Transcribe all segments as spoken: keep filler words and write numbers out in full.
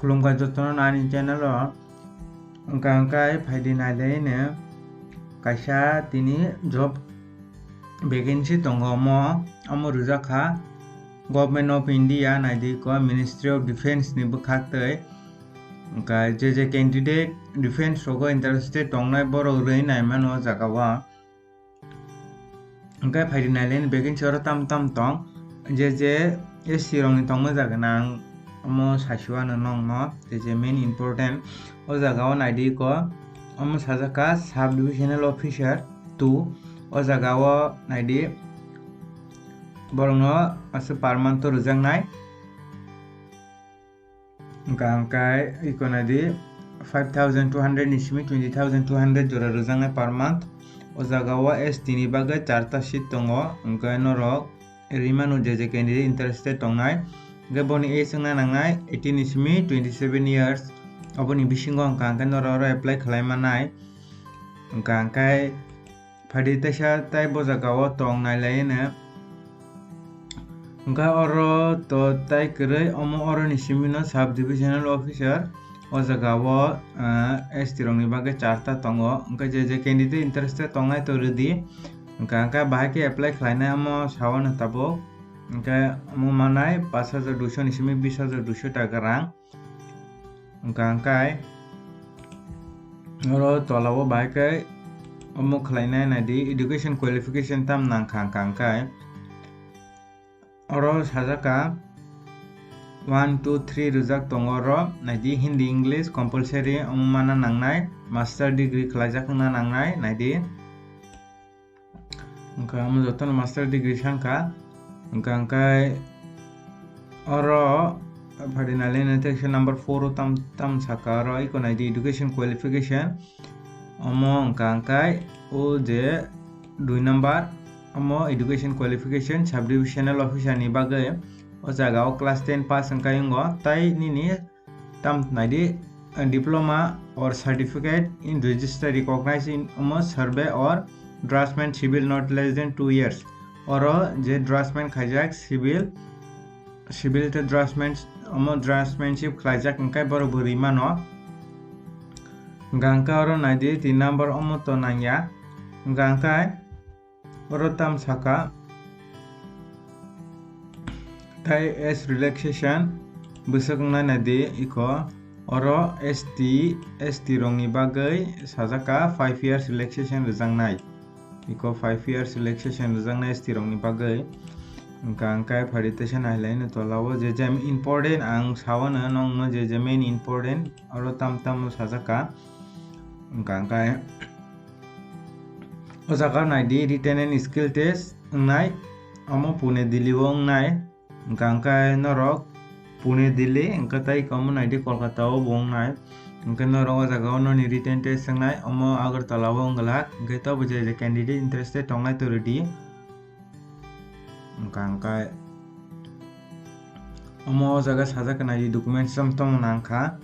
Khulumkha jotono ani channel o. Wngkha hwnkhe phaidi nailai no kaisa tini job vacancy tongo omo, omo rwjak kha Government of India naidi ko Ministry of Defence ni bwkhak twi. Wngkha je je candidate defence rogo interested tongnai borok rwi naimano o jaga o. Hwnkhe phaidi nailai ni vacancy oro tam tam tong, je je S T rokni tongma jaga nang omo saiswano nongno, je je main important o jaga o naidi ko omo sajak kha Sub Divisional Officer two, o jaga o naidi borokno aswk per month o rwjaknai. Wngkha hwnkhe iko naidi five thousand two hundred ni simi twenty thousand two hundred jora rwjaknai per month. O jaga o S T ni bagwi charta seat tongo, hwnkhe norok rwimano je je candidate interested tongnai. Hwnkhe boni age wngna nangnai eighteen ni simi twenty seven years. Oboni bisingo wngkha hwnkhe norok oro apply khlai mannai. Wngkha hwnkhe phaidi teisa tei bo jaga o tong nailai no. Hwnkhe oro to tei kwrwi omo oroni simi no Sub Divisional Officer o jaga o, ah, S T rokni bagwi charta tongo. Hwnkhe je je candidate interested tongnai to rwdi. Hwnkha hwnkhe bahai khe apply khlainai omo sao no tabuk. Hwnkhe omo manai pash hajar duiso ni simi bish hajar duiso taka rang. Wngkha hwnkhe oro tola o bahai khe omo khlainai naidi education qualification tam nangkha wngkha hwnkhe oro sajak kha one two three rwjak tongo oro naidi Hindi English compulsory omo mana nangnai, master degree khlaijak wngna nangnai naidi. Wngkha omo jotono master degree sankha. Wngkha hwnkhe oro phaidi nailai no teisa number four o tam, tam saka oro iko naidi education qualification. Omo wngkha hwnkhe o je dui number omo education qualification Sub Divisional Officer ni bagwi o jaga o class ten pass wngkha wngkha tei nini tam naidi, uh, diploma or certificate in register recognized in omo survey or draftsman civil not less than two years. Oro je draftsman khaijak civil, civil te draftsman omo draftsmanship khlaijak hwnkhe borok bo rwimano. Hwnkha hwnkhe oro naidi tin number omo to nangya. Hwnkha hwnkhe oro tam saka tei age relaxation bwswk wngnai naidi iko oro S T, S T rokni bagwi sajak kha five years relaxation rwjaknai. Iko five years relaxation rwjaknai S T rokni bagwi. Wngkha hwnkhe phaidi teisa nailai no tola o je je important ang sao no nongno je je main important oro tam tamo sajak kha. Wngkha hwnkhe o jaga naidi written and skill test wngnai, omo Pune Delhi o wngnai. Wngkha hwnkhe norok Pune Delhi wngkha tei omo naidi Kolkata o bo wngnai. Hwnkhe norok o jaga o noni written test wngnai, omo Agartala o wngwlak. Hwnkhe tobo je je candidate interested tongnai to rwdi. Wngkha hwnkhe omo o jaga sajak khe naidi documents tamo tamo nangkha.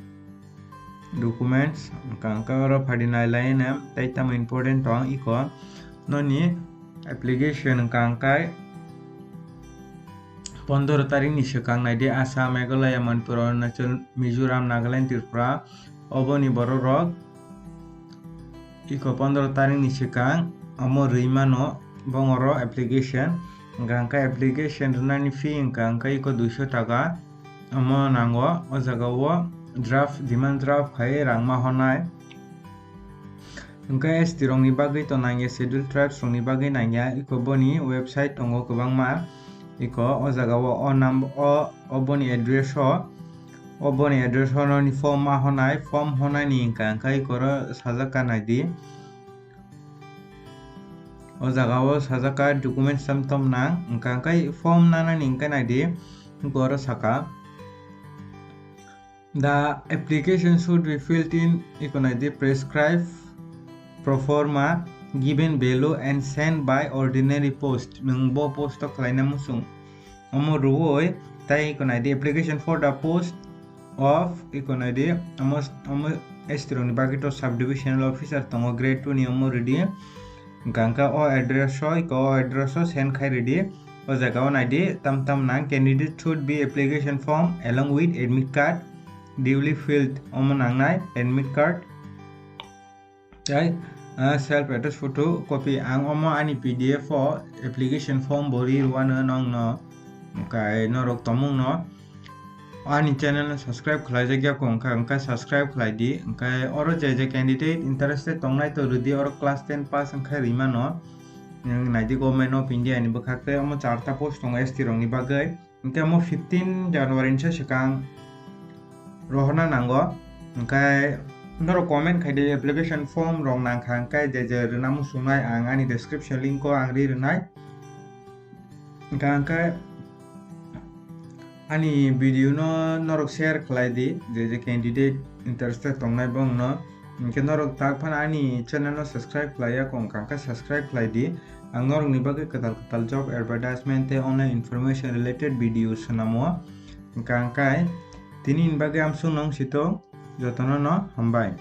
Documents wngkha hwnkhe oro phaidi nailai no tei tamo important tong iko noni application wngkha hwnkhe pondoro tarik ni swkang naidi Assam, Meghalaya, Manipur, Arunachal, Mizoram, Nagaland, Tripura oboni borok rok iko pondoro tarik ni swkang omo rwi mano bongoro application. Wngkha hwnkhe application rwnani fee wngkha hwnkhe iko duiso taka omo nango. O jaga o draft, demand draft khai rang ma honai. Hwnkhe S T rokni bagwi to nangya, Scheduled Tribes rokni bagwi nangya, iko boni website tongo kwbangma. Iko o jaga o, o nam-, o, o boni address o, o boni address o noni form ma honai, form honai ni wngkha hwnkhe iko oro sajak kha naidi. O jaga o sajak kha documents tam tam nang, wngkha hwnkhe form nanani hwnkhe naidi, iko oro saka. The application should be filled in iko naidi prescribed pro forma given value and sent by ordinary post. Nwng bo post o khlaina muchung omo rwui tei iko naidi application for the post of iko naidi omo, omo S T rokni bagwi to subdivisional officer tongo grade two ni omo rwdi. Wngkha hwnkhe o address o, iko o address o send khai rwdi. O jaga o naidi tam tam nang, candidate should be application form along with admit card. duly filled omo nangnai admit card. Tei, ah, self attest photo copy ang omo ani P D F o application form bo ri rwano nongno, hwnkhe norok tongmungno ani channel no subscribe khlaijakya kho wngkha, hwnkhe subscribe khlai di. Hwnkhe oro je je candidate interested tongnai to rwdi, oro class ten pass wngkhe rimano. Nwng naidi Government of India ni bwkhak tei omo charta post tongo S T rokni bagwi. Hwnkhe omo fifteen January ni se swkang rohorna nango. Hwnkhe norok comment khai di, application form rok nangkha hwnkhe je je rwna muchungnai ang ani description link o ang ri rwnai. Hwnkhe, hwnkhe ani video no norok share khlai di, je je candidate interested tongnai bongno. Hwnkhe norok tak phano ani channel no subscribe khlaiya kho wngkha, hwnkhe subscribe khlai di. Ang norokni bagwi kwtal kwtal job advertisement tei online information related video swnamo. Hwnkhe, hwnkhe tini ni bagwi amsuk nung sito, jotono no hambai.